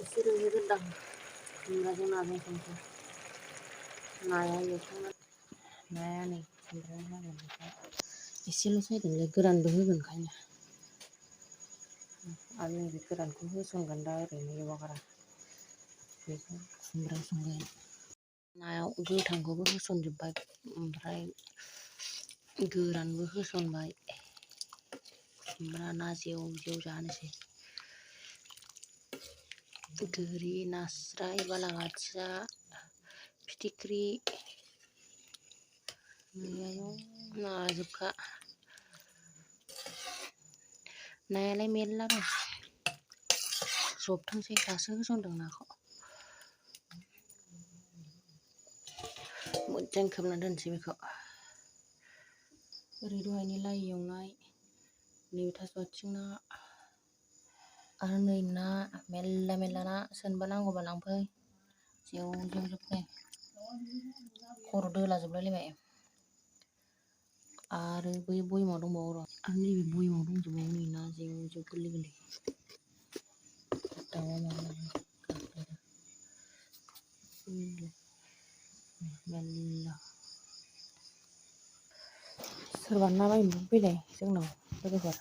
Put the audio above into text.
Sirih gedang. Jumlah-jumlah macam Naya ya kan. Naya nih sebenarnya isi lu saya dan legeran beheun kayaknya. Ani legeran ku heuson ganda ini wakara. Beso sumberang-sumberang. Naya गोथांखौबो होसनजोबबाय ओमफ्राय गोरानबो होसनबाय ओमफ्राय ना जेव जानोसै गोरि नास्राय बालाबाथिया फिथिख्रि नाजोबखा नायालाय मेरला दं जबथोंसै दासो होसनदों नाखौ मोजां खोबना दोनसै बेखौ ओरै दहायनि लाइ एवनाय नै थास' आथिं ना आरो नै ना मेरला ना सोरनोबा नांगौबा लांफै जेव जोबनाय खर' दोलाजोबलायलायबाय आरो बै बयमाव दंबावो र' आरो नैबे बयमाव दंजोबावो नै ना जेव गोरलै दावा मेरला सोरबा ना बायनो फैलाय जोंनाव लोगोफोर